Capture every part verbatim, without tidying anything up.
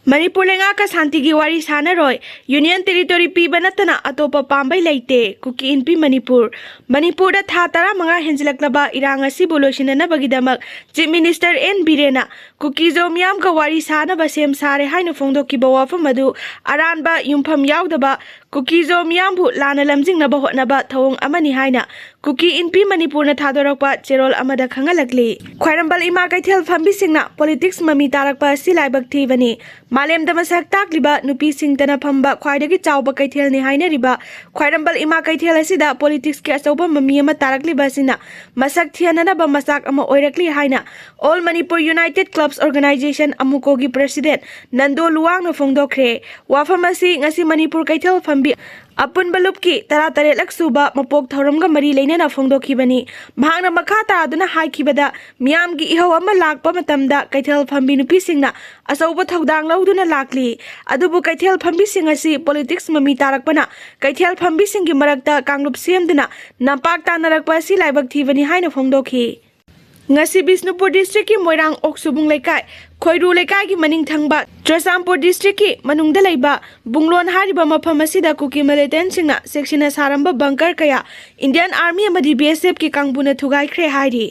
ꯃꯅꯤꯄꯨꯔ ꯂꯩꯉꯥꯛꯀ ꯁꯥꯟꯇꯤꯒꯤ ꯋꯥꯔꯤ ꯁꯥꯟꯅꯔꯣꯏ, ꯌꯨꯅꯤꯌꯟ ꯇꯦꯔꯤꯇꯣꯔꯤ ꯄꯤꯕ ꯅꯠꯇꯅ ꯑꯇꯣꯞꯄ ꯄꯥꯝꯕꯩ ꯂꯩꯇꯦ, ꯀꯨꯀꯤ ꯏꯟꯄꯤ ꯃꯅꯤꯄꯨꯔ꯫ ꯃꯅꯤꯄꯨꯔꯗ ꯊꯥ ꯇꯔꯥꯃꯉꯥ ꯍꯦꯟꯖꯤꯜꯂꯛꯂꯕ ꯏꯔꯥꯡ ꯑꯁꯤꯕꯨ ꯂꯣꯏꯁꯤꯟꯅꯅꯕꯒꯤꯗꯃꯛ ꯆꯤꯐ ꯃꯤꯅꯤꯁꯇꯔ ꯑꯦꯟ ꯕꯤꯔꯦꯟꯅ ꯀꯨꯀꯤꯖꯣ ꯃꯤꯌꯥꯝꯒ ꯋꯥꯔꯤ ꯁꯥꯅꯕ ꯁꯦꯝ ꯁꯥꯔꯦ ꯍꯥꯏꯅ ꯐꯣꯡꯗꯣꯛꯈꯤꯕ ꯋꯥꯐꯝ ꯑꯗꯨ ꯑꯔꯥꯟꯕ, ꯌꯨꯝꯐꯝ ꯌꯥꯎꯗꯕ, ꯀꯨꯀꯤꯖꯣ ꯃꯤꯌꯥꯝꯕꯨ ꯂꯥꯟꯅ ꯂꯝꯖꯤꯡꯅꯕ ꯍꯣꯠꯅꯕ ꯊꯧꯑꯣꯡ ꯑꯃꯅꯤ ꯍꯥꯏꯅ ꯀꯨꯀꯤ ꯏꯟꯄꯤ ꯃꯅꯤꯄꯨꯔꯅ ꯊꯥꯗꯣꯔꯛꯄ ꯆꯦꯔꯣꯜ ꯑꯃꯗ ꯈꯪꯍꯜꯂꯛꯂꯤ꯫ ꯈ꯭ꯋꯥꯏꯔꯝꯕꯜ ꯏꯃꯥ ꯀꯩꯊꯦꯜ ꯐꯝꯕꯤꯁꯤꯡꯅ ꯄꯣꯂꯤꯇꯤꯛꯁ ꯃꯃꯤ ꯇꯥꯔꯛꯄ ꯑꯁꯤ ꯂꯥꯏꯕꯛ ꯊꯤꯕꯅꯤ꯫ ꯃꯥꯂꯦꯝꯗ ꯃꯁꯛ ꯇꯥꯛꯂꯤꯕ ꯅꯨꯄꯤꯁꯤꯡꯇꯅ ꯐꯝꯕ ꯈ꯭ꯋꯥꯏꯗꯒꯤ ꯆꯥꯎꯕ ꯀꯩꯊꯦꯜꯅꯤ ꯍꯥꯏꯅꯔꯤꯕ ꯈ꯭ꯋꯥꯏꯔꯝꯕꯜ ꯏꯃꯥ ꯀꯩꯊꯦꯜ ꯑꯁꯤꯗ ꯄꯣꯂꯤꯇꯤꯛꯁꯀꯤ ꯑꯆꯧꯕ ꯃꯃꯤ ꯑꯃ ꯇꯥꯔꯛꯂꯤꯕ ꯑꯁꯤꯅ ꯃꯁꯛ ꯊꯤꯍꯟꯅꯅꯕ ꯃꯆꯥꯛ ꯑꯃ ꯑꯣꯏꯔꯛꯂꯤ ꯍꯥꯏꯅ All Manipur United Clubs Organization, ꯑꯃꯨꯀꯣꯒꯤ ꯄ꯭ꯔꯦꯁꯤꯗꯦꯟꯠ ꯅꯟꯗꯣ ꯂꯨꯋꯥꯡꯅ ꯐꯣꯡꯗꯣꯛꯈ꯭ꯔꯦ꯫ ꯋꯥꯐꯝ ꯑꯁꯤ ꯉꯁꯤ ꯃꯅꯤꯄꯨꯔ ꯀꯩꯊꯦꯜ ꯐꯝꯕꯤ ꯑꯄꯨꯟꯕ ꯂꯨꯞꯀꯤ ꯇꯔꯥꯇꯔꯦꯠꯂꯛ ꯁꯨꯕ ꯃꯄꯣꯛ ꯊꯧꯔꯝꯒ ꯃꯔꯤ ꯂꯩꯅꯅ ꯐꯣꯡꯗꯣꯛꯈꯤꯕꯅꯤ꯫ ꯃꯍꯥꯛꯅ ꯃꯈꯥ ꯇꯥꯗꯨꯅ ꯍꯥꯏꯈꯤꯕꯗ, ꯃꯤꯌꯥꯝꯒꯤ ꯏꯍꯧ ꯑꯃ ꯂꯥꯛꯄ ꯃꯇꯝꯗ ꯀꯩꯊꯦꯜ ꯐꯝꯕꯤ ꯅꯨꯄꯤꯁꯤꯡꯅ ꯑꯆꯧꯕ ꯊꯧꯗꯥꯡ ꯂꯧꯗꯨꯅ ꯂꯥꯛꯂꯤ꯫ ꯑꯗꯨꯕꯨ ꯀꯩꯊꯦꯜ ꯐꯝꯕꯤꯁꯤꯡ ꯑꯁꯤ ꯄꯣꯂꯤꯇꯤꯛꯁ ꯃꯃꯤ ꯇꯥꯔꯛꯄꯅ ꯀꯩꯊꯦꯜ ꯐꯝꯕꯤꯁꯤꯡꯒꯤ ꯃꯔꯛꯇ ꯀꯥꯡꯂꯨꯞ ꯁꯦꯝꯗꯨꯅ ꯅꯝꯄꯥꯛ ꯇꯥꯟꯅꯔꯛꯄ ꯑꯁꯤ ꯂꯥꯏꯕꯛ ꯊꯤꯕꯅꯤ ꯍꯥꯏꯅ ꯐꯣꯡꯗꯣꯛꯈꯤ꯫ ꯉꯁꯤ ꯕꯤꯁꯅꯨꯄꯨꯔ ꯗꯤꯁꯇ꯭ꯔꯤꯛꯀꯤ ꯃꯣꯏꯔꯥꯡ ꯑꯣꯛꯁꯨꯕꯨꯡ ꯂꯩꯀꯥꯏ, ꯈꯣꯏꯔꯨ ꯂꯩꯀꯥꯏꯒꯤ ꯃꯅꯤꯡ ꯊꯪꯕ, ꯆꯨꯔꯆꯥꯟꯄꯨꯔ ꯗꯤꯁꯇ꯭ꯔꯤꯛꯀꯤ ꯃꯅꯨꯡꯗ ꯂꯩꯕ ꯕꯨꯡꯂꯣꯟ ꯍꯥꯏꯔꯤꯕ ꯃꯐꯝ ꯑꯁꯤꯗ ꯀꯨꯀꯤ ꯃꯤꯂꯤꯇꯦꯟꯠꯁꯤꯡꯅ ꯆꯦꯛꯁꯤꯟꯅ ꯁꯥꯔꯝꯕ ꯕꯪꯀꯔ ꯀꯌꯥ ꯏꯟꯗꯤꯌꯟ ꯑꯥꯔꯃꯤ ꯑꯃꯗꯤ ꯕꯤ ꯑꯦꯁ ꯑꯦꯐꯀꯤ ꯀꯥꯡꯕꯨꯅ ꯊꯨꯒꯥꯏꯈ꯭ꯔꯦ ꯍꯥꯏꯔꯤ꯫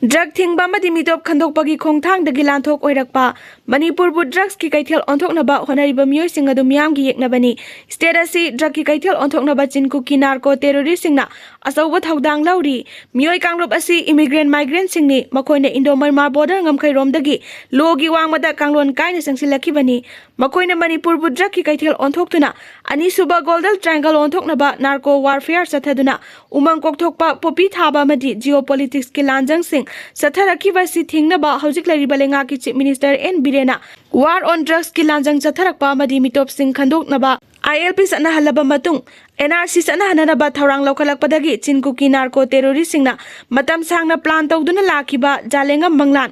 ꯗ꯭ꯔꯒ ꯊꯤꯡꯕ ꯑꯃꯗꯤ ꯃꯤꯇꯣꯞ ꯈꯟꯗꯣꯛꯄꯒꯤ ꯈꯣꯡꯊꯥꯡꯗꯒꯤ ꯂꯥꯟꯊꯣꯛ ꯑꯣꯏꯔꯛꯄ꯫ ꯃꯅꯤꯄꯨꯔꯕꯨ ꯗ꯭ꯔꯒꯁꯀꯤ ꯀꯩꯊꯦꯜ ꯑꯣꯟꯊꯣꯛꯅꯕ ꯍꯣꯠꯅꯔꯤꯕ ꯃꯤꯑꯣꯏꯁꯤꯡ ꯑꯗꯨ ꯃꯤꯌꯥꯝꯒꯤ ꯌꯦꯛꯅꯕꯅꯤ꯫ ꯁ꯭ꯇꯦꯠ ꯑꯁꯤ ꯗ꯭ꯔꯒꯀꯤ ꯀꯩꯊꯦꯜ ꯑꯣꯟꯊꯣꯛꯅꯕ ꯆꯤꯟ ꯀꯨꯀꯤ ꯅꯥꯔꯀꯣ ꯇꯦꯔꯣꯔꯤꯁꯁꯤꯡꯅ ꯑꯆꯧꯕ ꯊꯧꯗꯥꯡ ꯂꯧꯔꯤ꯫ ꯃꯤꯑꯣꯏ ꯀꯥꯡꯂꯨꯞ ꯑꯁꯤ ꯏꯃꯤꯒ꯭ꯔꯦꯟꯠ ꯃꯥꯏꯒ꯭ꯔꯦꯟꯠꯁꯤꯡꯅꯤ꯫ ꯃꯈꯣꯏꯅ ꯏꯟꯗꯣ ꯃ꯭ꯌꯥꯟꯃꯥꯔ ꯕꯣꯔꯗꯔ ꯉꯝꯈꯩꯔꯣꯝꯗꯒꯤ ꯂꯣꯒꯤ ꯋꯥꯡꯃꯗ ꯀꯥꯡꯂꯣꯟ ꯀꯥꯏꯅ ꯆꯪꯁꯤꯜꯂꯛꯈꯤꯕꯅꯤ꯫ ꯃꯈꯣꯏꯅ ꯃꯅꯤꯄꯨꯔꯕꯨ ꯗ꯭ꯔꯒꯀꯤ ꯀꯩꯊꯦꯜ ꯑꯣꯟꯊꯣꯛꯇꯨꯅ ꯑꯅꯤꯁꯨꯕ ꯒꯣꯜꯗꯟ ꯇ꯭ꯔꯥꯏꯡꯒꯜ ꯑꯣꯟꯊꯣꯛꯅꯕ ꯅꯥꯔꯀꯣ ꯋꯥꯔꯐꯤꯌꯥꯔ ꯆꯠꯊꯗꯨꯅ ꯎꯃꯪ ꯀꯣꯛꯊꯣꯛꯄ, ꯄꯣꯄꯤ ꯊꯥꯕ ꯑꯃꯗꯤ ꯖꯤꯑꯣ ꯄꯣꯂꯤꯇꯤꯛꯁꯀꯤ ꯂꯥꯟꯖꯪꯁꯤꯡ ꯆꯠꯊꯔꯛꯈꯤꯕ ꯑꯁꯤ ꯊꯤꯡꯅꯕ ꯍꯧꯖꯤꯛ ꯂꯩꯔꯤꯕ ꯂꯩꯉꯥꯛꯀꯤ ꯆꯤꯐ ꯃꯤꯅꯤꯁꯇꯔ ꯑꯦꯟ ꯕꯤꯔꯦꯟꯅ ꯋꯥꯔ ꯑꯣꯟ ꯗ꯭ꯔꯒꯁꯀꯤ ꯂꯥꯟꯖꯪ ꯆꯠꯊꯔꯛꯄ ꯑꯃꯗꯤ ꯃꯤꯇꯣꯞꯁꯤꯡ ꯈꯟꯗꯣꯛꯅꯕ ꯑꯥꯏ ꯑꯦꯜ ꯄꯤ ꯆꯠꯅꯍꯜꯂꯕ ꯃꯇꯨꯡ, ꯑꯦꯟ ꯑꯥꯔ ꯁꯤ ꯆꯠꯅꯍꯟꯅꯅꯕ ꯊꯧꯔꯥꯡ ꯂꯧꯈꯠꯂꯛꯄꯗꯒꯤ ꯆꯤꯟ ꯀꯨꯀꯤ ꯅꯥꯔꯀꯣ ꯇꯦꯔꯣꯔꯤꯁꯁꯤꯡꯅ ꯃꯇꯝ ꯁꯥꯡꯅ ꯄ꯭ꯂꯥꯟ ꯇꯧꯗꯨꯅ ꯂꯥꯛꯈꯤꯕ ꯖꯥꯂꯦꯡꯉꯝ ꯃꯪꯂꯥꯟ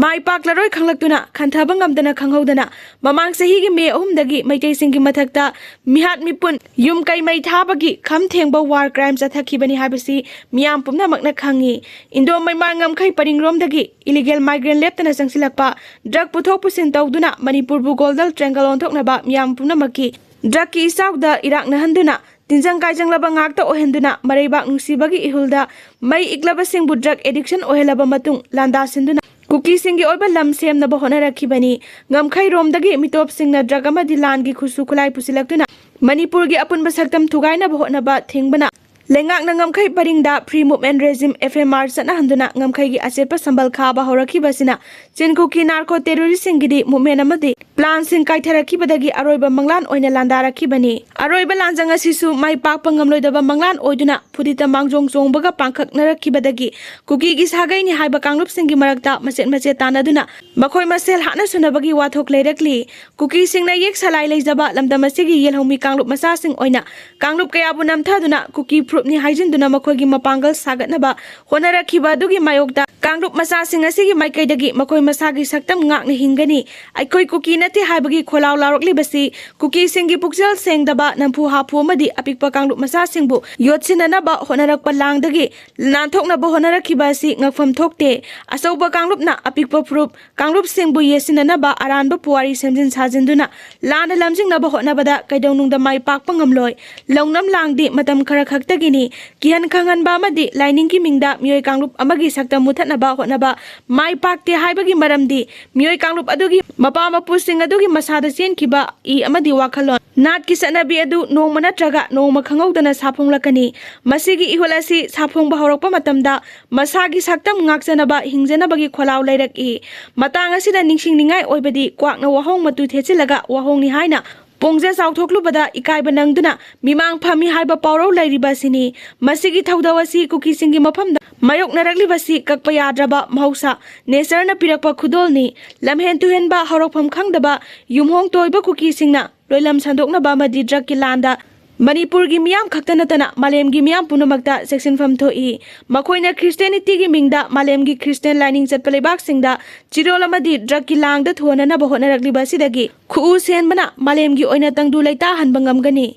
ꯃꯥꯏ ꯄꯥꯛꯂꯔꯣꯏ ꯈꯪꯂꯛꯇꯨꯅ ꯈꯟꯊꯕ ꯉꯝꯗꯅ ꯈꯪꯍꯧꯗꯅ ꯃꯃꯥꯡ ꯆꯍꯤꯒꯤ ꯃꯦ ꯑꯍꯨꯝꯗꯒꯤ ꯃꯩꯇꯩꯁꯤꯡꯒꯤ ꯃꯊꯛꯇ ꯃꯤꯍꯥꯠ ꯃꯤꯄꯨꯟ, ꯌꯨꯝ ꯀꯩ ꯃꯩ ꯊꯥꯕꯒꯤ ꯈꯝ ꯊꯦꯡꯕ ꯋꯥꯔ ꯀ꯭ꯔꯥꯏꯝ ꯆꯠꯊꯈꯤꯕꯅꯤ ꯍꯥꯏꯕꯁꯤ ꯃꯤꯌꯥꯝ ꯄꯨꯝꯅꯃꯛꯅ ꯈꯪꯏ꯫ ꯏꯟꯗꯣ ꯃꯩꯃꯥꯔ ꯉꯝꯈꯩ ꯄꯔꯤꯡꯔꯣꯝꯗꯒꯤ ꯏꯂꯤꯒꯦꯜ ꯃꯥꯏꯒ꯭ꯔꯦꯟ ꯂꯦꯞꯇꯅ ꯆꯪꯁꯤꯜꯂꯛꯄ, ꯗ꯭ꯔꯒ ꯄꯨꯊꯣꯛ ꯄꯨꯁꯤꯟ ꯇꯧꯗꯨꯅ ꯃꯅꯤꯄꯨꯔꯕꯨ ꯒꯣꯜꯗꯜ ꯇ꯭ꯔꯦꯡꯒꯜ ꯑꯣꯟꯊꯣꯛꯅꯕ ꯃꯤꯌꯥꯝ ꯄꯨꯝꯅꯃꯛꯀꯤ ꯗ꯭ꯔꯒꯀꯤ ꯏꯆꯥꯎꯗ ꯏꯔꯥꯛꯅꯍꯟꯗꯨꯅ, ꯇꯤꯟꯖꯪ ꯀꯥꯏꯖꯪꯂꯕ ꯉꯥꯛꯇ ꯑꯣꯏꯍꯟꯗꯨꯅ, ꯃꯔꯩꯕꯥꯛ ꯅꯨꯡꯁꯤꯕꯒꯤ ꯏꯍꯨꯜꯗ ꯃꯩ ꯏꯛꯂꯕꯁꯤꯡꯕꯨ ꯗ꯭ꯔꯒ ꯑꯦꯗꯤꯛꯁꯟ ꯑꯣꯏꯍꯜꯂꯕ ꯃꯇꯨꯡ ꯂꯥꯟꯗꯥꯁꯤꯟꯗꯨꯅ, ꯀꯨꯀꯤꯁꯤꯡꯒꯤ ꯑꯣꯏꯕ ꯂꯝ ꯁꯦꯝꯅꯕ ꯍꯣꯠꯅꯔꯛꯈꯤꯕꯅꯤ꯫ ꯉꯝꯈꯩꯔꯣꯝꯗꯒꯤ ꯃꯤꯇꯣꯞꯁꯤꯡꯅ ꯗ꯭ꯔꯒ ꯑꯃꯗꯤ ꯂꯥꯟꯒꯤ ꯈꯨꯠꯁꯨ ꯈꯨꯠꯂꯥꯏ ꯄꯨꯁꯤꯜꯂꯛꯇꯨꯅ ꯃꯅꯤꯄꯨꯔꯒꯤ ꯑꯄꯨꯟꯕ ꯁꯛꯇꯝ ꯊꯨꯒꯥꯏꯅꯕ ꯍꯣꯠꯅꯕ ꯊꯤꯡꯕꯅ ꯂꯩꯉꯥꯛꯅ ꯉꯝꯈꯩ ꯄꯔꯤꯡꯗ Free Movement Regime, F M R, ꯆꯠꯅꯍꯟꯗꯨꯅ ꯉꯝꯈꯩꯒꯤ ꯑꯆꯦꯠꯄ ꯁꯝꯕꯜ ꯈꯥꯕ ꯍꯧꯔꯛꯈꯤꯕꯁꯤꯅ ꯆꯤꯟ ꯀꯨꯀꯤ ꯅꯥꯔꯀꯣ ꯇꯦꯔꯣꯔꯤꯁꯁꯤꯡꯒꯤꯗꯤ movement ꯑꯃꯗꯤ ꯄ꯭ꯂꯥꯟꯁꯤꯡ ꯀꯥꯏꯊꯔꯛꯈꯤꯕꯗꯒꯤ ꯑꯔꯣꯏꯕ ꯃꯪꯂꯥꯟ ꯑꯣꯏꯅ ꯂꯥꯟꯗꯥꯔꯛꯈꯤꯕꯅꯤ꯫ ꯑꯔꯣꯏꯕ ꯂꯥꯟꯖꯪ ꯑꯁꯤꯁꯨ ꯃꯥꯏ ꯄꯥꯛꯄ ꯉꯝꯂꯣꯏꯗꯕ ꯃꯪꯂꯥꯟ ꯑꯣꯏꯗꯨꯅ ꯐꯨꯗꯤꯠꯇ ꯃꯥꯡꯖꯣꯡ ꯆꯣꯡꯕꯒ ꯄꯥꯡꯈꯛꯅꯔꯛꯈꯤꯕꯗꯒꯤ ꯀꯨꯀꯤꯒꯤ ꯁꯥꯒꯩꯅꯤ ꯍꯥꯏꯕ ꯀꯥꯡꯂꯨꯞꯁꯤꯡꯒꯤ ꯃꯔꯛꯇ ꯃꯆꯦꯠ ꯃꯆꯦꯠ ꯇꯥꯟꯅꯗꯨꯅ ꯃꯈꯣꯏ ꯃꯁꯦꯜ ꯍꯥꯠꯅ ꯁꯨꯅꯕꯒꯤ ꯋꯥꯊꯣꯛ ꯂꯩꯔꯛꯂꯤ꯫ ꯀꯨꯀꯤꯁꯤꯡꯅ ꯌꯦꯛ ꯁꯂꯥꯏ ꯂꯩꯖꯕ ꯂꯝꯗꯝ ꯑꯁꯤꯒꯤ ꯌꯦꯜꯍꯧꯃꯤ ꯀꯥꯡꯂꯨꯞ ꯃꯆꯥꯁꯤꯡ ꯑꯣꯏꯅ ꯀꯥꯡꯂꯨꯞ ꯀꯌꯥꯕꯨ ꯅꯝꯊꯗꯨꯅ ꯀꯨꯀꯤ ꯐꯨꯔꯨꯞꯅꯤ ꯍꯥꯏꯖꯤꯟꯗꯨꯅ ꯃꯈꯣꯏꯒꯤ ꯃꯄꯥꯡꯒꯜ ꯁꯥꯒꯠꯅꯕ ꯍꯣꯠꯅꯔꯛꯈꯤꯕ ꯑꯗꯨꯒꯤ ꯃꯥꯌꯣꯛꯇ ꯀꯥꯡꯂꯨꯞ ꯃꯆꯥꯁꯤꯡ ꯑꯁꯤꯒꯤ ꯃꯥꯏꯀꯩꯗꯒꯤ ꯃꯈꯣꯏ ꯃꯁꯥꯒꯤ ꯁꯛꯇꯝ ꯉꯥꯛꯅ ꯍꯤꯡꯒꯅꯤ, ꯑꯩꯈꯣꯏ ꯀꯨꯀꯤ ꯅꯠꯇꯦ ꯍꯥꯏꯕꯒꯤ ꯈꯣꯜꯂꯥꯎ ꯂꯥꯎꯔꯛꯂꯤꯕꯁꯤ ꯀꯨꯀꯤꯁꯤꯡꯒꯤ ꯄꯨꯛꯆꯦꯜ ꯁꯦꯡꯗꯕ, ꯅꯝꯐꯨ ꯍꯥꯐꯨ ꯑꯃꯗꯤ ꯑꯄꯤꯛꯄ ꯀꯥꯡꯂꯨꯞ ꯃꯆꯥꯁꯤꯡꯕꯨ ꯌꯣꯠꯁꯤꯟꯅꯅꯕ ꯍꯣꯠꯅꯔꯛꯄ ꯂꯥꯡꯗꯒꯤ ꯅꯥꯟꯊꯣꯛꯅꯕ ꯍꯣꯠꯅꯔꯛꯈꯤꯕ ꯑꯁꯤ ꯉꯛꯐꯝ ꯊꯣꯛꯇꯦ꯫ ꯑꯆꯧꯕ ꯀꯥꯡꯂꯨꯞꯅ ꯑꯄꯤꯛꯄ ꯐꯨꯔꯨꯞ ꯀꯥꯡꯂꯨꯞꯁꯤꯡꯕꯨ ꯌꯦꯠꯁꯤꯟꯅꯅꯕ ꯑꯔꯥꯟꯕ ꯄꯨꯋꯥꯔꯤ ꯁꯦꯝꯖꯤꯟ ꯁꯥꯖꯤꯟꯗꯨꯅ ꯂꯥꯟꯅ ꯂꯝꯖꯤꯡꯅꯕ ꯍꯣꯠꯅꯕꯗ ꯀꯩꯗꯧꯅꯨꯡꯗ ꯃꯥꯏ ꯄꯥꯛꯄ ꯉꯝꯂꯣꯏ꯫ ꯂꯧꯅꯝ ꯂꯥꯡꯗꯤ ꯃꯇꯝ ꯈꯔ ꯈꯛꯇꯒꯤꯅꯤ꯫ ꯀꯤꯍꯟ ꯈꯪꯍꯟꯕ ꯑꯃꯗꯤ ꯂꯥꯏꯅꯤꯡꯒꯤ ꯃꯤꯡꯗ ꯃꯤꯑꯣꯏ ꯀꯥꯡꯂꯨꯞ ꯑꯃꯒꯤ ꯁꯛꯇꯝ ꯃꯨꯊꯠꯅꯕ ꯍꯣꯠꯅꯕ ꯃꯥꯏ ꯄꯥꯛꯇꯦ ꯍꯥꯏꯕꯒꯤ ꯃꯔꯝꯗꯤ ꯃꯤꯑꯣꯏ ꯀꯥꯡꯂꯨꯞ ꯑꯗꯨꯒꯤ ꯃꯄꯥ ꯃꯄꯨꯁꯤꯡ ꯑꯗꯨꯒꯤ ꯃꯁꯥꯗ ꯆꯦꯟꯈꯤꯕ ꯏ ꯑꯃꯗꯤ ꯋꯥꯈꯜꯂꯣꯟ, ꯅꯥꯠꯀꯤ ꯆꯠꯅꯕꯤ ꯑꯗꯨ ꯅꯣꯡꯃ ꯅꯠꯇ꯭ꯔꯒ ꯅꯣꯡꯃ ꯈꯪꯍꯧꯗꯅ ꯁꯥꯐꯣꯡꯂꯛꯀꯅꯤ꯫ ꯃꯁꯤꯒꯤ ꯏꯍꯨꯜ ꯑꯁꯤ ꯁꯥꯐꯣꯡꯕ ꯍꯧꯔꯛꯄ ꯃꯇꯝꯗ ꯃꯁꯥꯒꯤ ꯁꯛꯇꯝ ꯉꯥꯛꯆꯅꯕ ꯍꯤꯡꯖꯅꯕꯒꯤ ꯈꯣꯜꯂꯥꯎ ꯂꯩꯔꯛꯏ꯫ ꯃꯇꯥꯡ ꯑꯁꯤꯗ ꯅꯤꯡꯁꯤꯡꯅꯤꯡꯉꯥꯏ ꯑꯣꯏꯕꯗꯤ ꯀ꯭ꯋꯥꯛꯅ ꯋꯥꯍꯣꯡ ꯃꯇꯨ ꯊꯦꯠꯆꯤꯜꯂꯒ ꯋꯥꯍꯣꯡꯅꯤ ꯍꯥꯏꯅ ꯄꯣꯡꯖ ꯆꯥꯎꯊꯣꯛꯂꯨꯕꯗ ꯏꯀꯥꯏꯕ ꯅꯪꯗꯨꯅ ꯃꯤꯃꯥꯡ ꯐꯝꯃꯤ ꯍꯥꯏꯕ ꯄꯥꯎꯔꯧ ꯂꯩꯔꯤꯕ ꯑꯁꯤꯅꯤ꯫ ꯃꯁꯤꯒꯤ ꯊꯧꯗꯧ ꯑꯁꯤ ꯀꯨꯀꯤꯁꯤꯡꯒꯤ ꯃꯐꯝꯗ ꯃꯥꯌꯣꯛꯅꯔꯛꯂꯤꯕꯁꯤ ꯀꯛꯄ ꯌꯥꯗ꯭ꯔꯕ ꯃꯍꯧꯁꯥ ꯅꯦꯆꯔꯅ ꯄꯤꯔꯛꯄ ꯈꯨꯗꯣꯜꯅꯤ꯫ ꯂꯝꯍꯦꯟ ꯇꯨꯍꯦꯟꯕ ꯍꯧꯔꯛꯐꯝ ꯈꯪꯗꯕ ꯌꯨꯝꯍꯣꯡ ꯇꯣꯏꯕ ꯀꯨꯀꯤꯁꯤꯡꯅ ꯂꯣꯏꯂꯝ ꯁꯟꯗꯣꯛꯅꯕ ꯑꯃꯗꯤ ꯗ꯭ꯔꯒꯀꯤ ꯂꯥꯟꯗ ꯃꯅꯤꯄꯨꯔꯒꯤ ꯃꯤꯌꯥꯝ ꯈꯛꯇ ꯅꯠꯇꯅ ꯃꯥꯂꯦꯝꯒꯤ ꯃꯤꯌꯥꯝ ꯄꯨꯝꯅꯃꯛꯇ ꯆꯦꯛꯁꯤꯟꯐꯝ ꯊꯣꯛꯏ꯫ ꯃꯈꯣꯏꯅ ꯈ꯭ꯔꯤꯁꯇꯤꯌꯥꯅꯤꯇꯤꯒꯤ ꯃꯤꯡꯗ ꯃꯥꯂꯦꯝꯒꯤ ꯈ꯭ꯔꯤꯁꯇꯤꯌꯥꯟ ꯂꯥꯏꯅꯤꯡ ꯆꯠꯄ ꯂꯩꯕꯥꯛꯁꯤꯡꯗ ꯆꯤꯔꯣꯜ ꯑꯃꯗꯤ ꯗ꯭ꯔꯒꯀꯤ ꯂꯥꯡꯗ ꯊꯨꯍꯟꯅꯅꯕ ꯍꯣꯠꯅꯔꯛꯂꯤꯕ ꯑꯁꯤꯗꯒꯤ ꯈꯨꯎ ꯁꯦꯟꯕꯅ ꯃꯥꯂꯦꯝꯒꯤ ꯑꯣꯏꯅ ꯇꯪꯗꯨ ꯂꯩꯇꯥꯍꯟꯕ ꯉꯝꯒꯅꯤ꯫